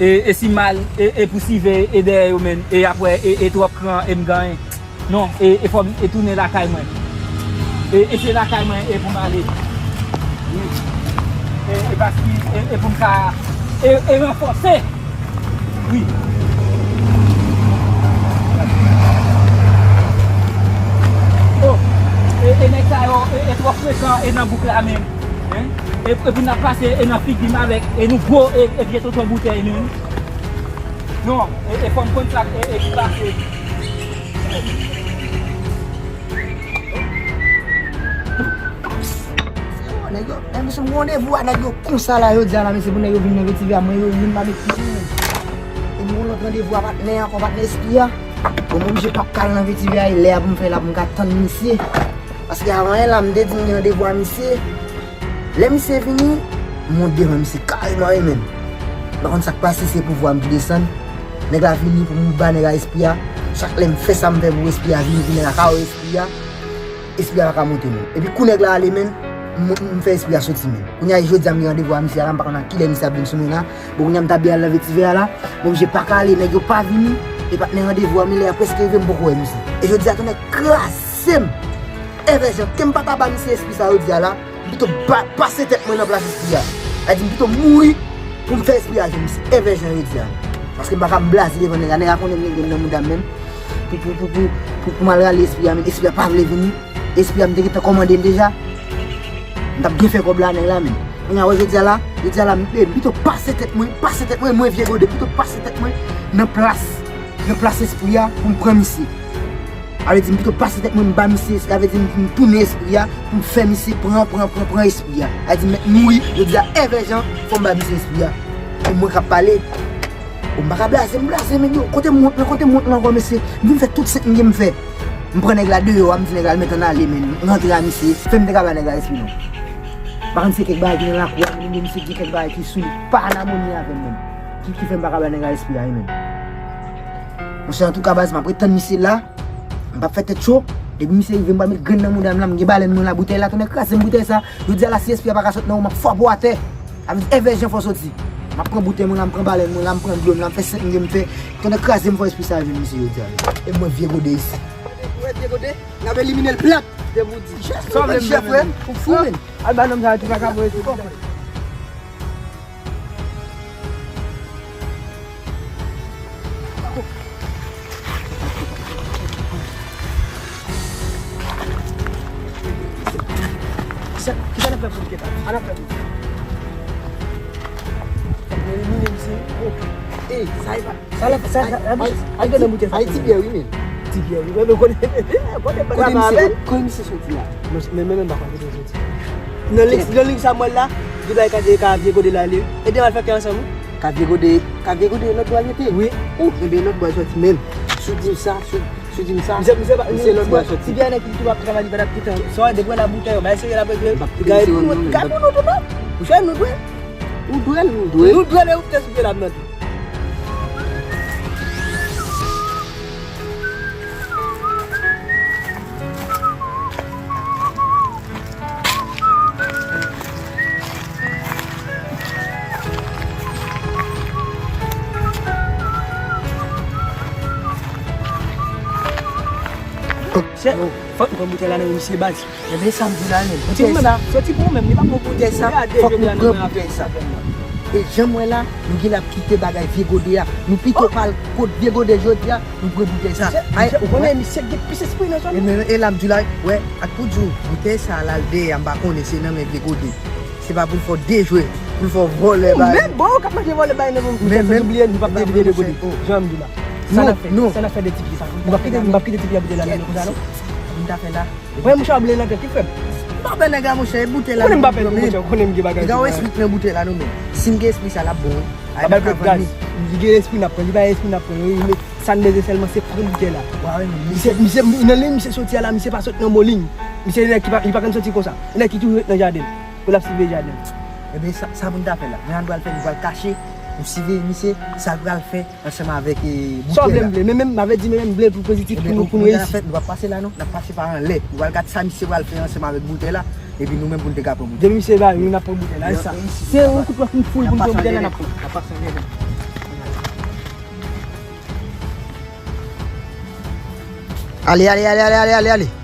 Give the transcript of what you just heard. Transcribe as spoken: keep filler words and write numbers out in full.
E, e si m al, e, e pou sive, e dèyè yo menm, e apre, e, e twòp kran, e m ganyen. Non, e, e fò m, e tounen lakay mwen. E, e se lakay mwen, e pou m ale. Wi. E, e paske, e, e pou m ka, e, e ranfòse. Wi. Oh, e, e nèg sa yo, e, e twò frekan, e nan bouk la menm. Hein? E, e pou n ap pase, e nan figi m avèk, e nou gwo, e, e vye tonton boutèy nou. Non, e, e fò m konn sa, e, e ki pase. Nèg yo, men mesye, m gen randevou a nèg yo konsa la, jodi a la, mesye, pou nèg yo vin nan vetivè a, mwen, yo vin pa met pye. E m gen lòt randevou a patnè ankò, patnè espri a. Bon, mwen oblije pa kal nan vetivè a, e lè a pou m fè la, pou m ka tann misye. Paske avan yè la, m te di m gen randevou a misye. Lè misye vini, m monte devan misye kareman, wi, menm. M pa konn sa k pase, se pouvwa m ki desann. Nèg la vini pou m ba nèg la espri a. Chak lè m fè sa m fè pou espri a vini, vini nan kawo espri a. Espri a pa ka monte, non. Epi kou nèg la ale, menm, m, m fè espri a soti, menm. Kounye a, jodi a, m gen randevou a misye a la, m pa konn a kilè misye ap vin sou mwen la. Bon, kounye a, m ta byen al nan vetivè a la. M oblije pa ka ale, nèg yo pa vini. E patnè randevou a, men lè a prèske rive, m poko wè misye. E jodi a, tonnè kraze m! Evè jan, ke m pa ta ba misye espri sa jodi a la, m pito ba, pase tèt mwen nan plas espri a. Sa di m pito mouri pou m fè espri a jwenn misye. Evè jan jodi a. Paske m pa ka blaze devan nèg la. Nèg la konnen m gen grenn nan mouda m menm. Pou, pou, pou, pou, pou, pou m al rale espri a, men espri a pa vle vini. Espri a m te gentan kòmande l deja. M t ap byen fè kòb la nèg la menm. Kounye a, wè jodi a la, jodi a la, m, m pito pase tèt mwen, pase tèt mwen, mwen vye gode, m pito pase tèt mwen nan plas, nan plas espri a pou m pran misye. Sa vle di m pito pase tèt mwen, m ba misye, sa vle di m, m tounen espri a, pou m fè misye pran, pran, pran, pran espri a. Sa vle di m mèt mouri, jodi a, evè jan, fò m ba misye espri a. E mwen k ap pale. Bon, m pa ka blaze, m blaze, men yo, kote m wont lan, kote m wont lan ankò, mesye? M vin fè tout sa m gen m fè. M pran nèg la deyò a, m di nèg la al met ann ale, men m rantre a misye, fè m te ka ba nèg la espri non. M pa konn se kèk bagay ki nan lakou a, men misye gen kèk bagay ki sou li, pa an amoni avè m menm. Ki, ki fè m pa ka ba nèg la espri a, wi, menm. Monchè, antouka, baz, m ap ret tann misye la. M p ap fè tèt cho. Depi misye rive, m pral met grenn nan mouda m la, m gen balèn mwen la, boutèy la, tonnè kraze m boutèy sa. Jodi a la, si espri a pa ka sot nan ou, m ap frape w atè. Sa vle di, evè jan fò soti. M ap pran boutèy mwen la, m pran balèn mwen la, m pran dlo m la, m fè sa m gen m fè. Tonnè kraze m fò espri sa jwenn misye jodi a. E mwen vye gode isi. Ou wè vye gode? N ap elimine l plat. Depi w di, chèf, ou fou, men. Al ba nonm sa yo ti vakabon yo. Kisa, kisa n ap fè pou l, Kepa? An ap fè pou l. Elimine misye. Oh. Ey, sa e pa. Sa la, sa, sa, sa, ay, ay, ay, ti pyè, wi, men. Ti pyè, wi, men, men, kote, kote, kote misye, kote misye soti la? Men, men, men, men, pa kote misye soti. Nan lig, nan lig sa m wè l la, di bay ka, ka vye gode la, li. E de mal fè kè ansanm, wi. Ka vye gode, ka vye gode, lòt bò l rete. Wi. Ou, enben, lòt bò l soti, men. Si w di m sa, si w, si w di m sa, misye, misye pa, misye lòt bò l soti. Ti pyè nèg ki tou ap travay, li pa t ap kite. Sa w depi wè la boutèy, bay serye l ap regle. M p ap kite misye, non, non, non. Gade pou nou, gade pou nou tou, non. Ou fè nou dwe. Nou dwèl, nou dwèl. Nou dwèl, e ou te sou pye la m nan tou. Chè, fòk nou pran boutèy la nan men misye baz. Enben, sa m di la, men. Boutèy sa, soti pou ou menm, li pa pou boutèy sa, fòk nou pran boutèy sa. E jan m wè la, nou genlè ap kite bagay vye gode a. Nou pito pral kot vye gode jodi a, nou pran boutèy sa. Ay, ou konnen misye gen plis espri nan zòn. E men, e la m di w la, wè, ak pou di w, boutèy sa la l dèyè a, m pa konnen se nan men vye gode. Se pa pou l fè w dejwe, pou l fè w vòlè bagay. Ou menm, bon, ou k ap manje vòlè bagay nan men, men, men, bliye, nou p ap delivre de gode. Jan m di w la. Sa n ap fè, sa n ap fè de ti pye sa. M p ap kite, m p ap kite ti pye a boutèy la nan men konsa non. Sa m ta fè la. Mwen, monchè, w ap bliye nan tèt, ki fè m? M pa pè nèg la, monchè, e boutèy la. Konnen m pa pè nou, monchè, konnen m gen bagay. Piga w espri nan boutèy la, non, men. Si m gen espri sa, l ap bon, wi. L ap bay pèp gaz. Li gen espri n ap pran, li pa gen espri n ap pran, wi, men sa n bezwen sèlman, se pran boutèy la. Misye, misye, nan liy misye soti a la, misye pa sot nan bon liy. Misye, nèg ki pa, li pa konn soti konsa. Nèg ki toujou ret nan jaden, pou l ap siveye jaden. Enben, sa, sa pou n ta fè la? Men sa n pral fè, nou pral kache, nou siveye misye, sa l pral fè. Ansanm avèk, e, boutèy la. Sa w vle m vle, men menm, m avèdi, men menm m vle pou pozitif pou nou, pou nou reyisi. Nou p ap pase la, non. N ap pase pa anlè. Nou pral gad sa misye pral fè ansanm avèk boutèy la. Epi nou menm pou n te ka pran boutèy. Depi misye ba, nou n ap pran boutèy la, e sa. Se yon kout wòch nou foure pou n pran boutèy la, n ap pran. N ap pase anlè. Ale, ale, ale, ale, ale, ale, ale.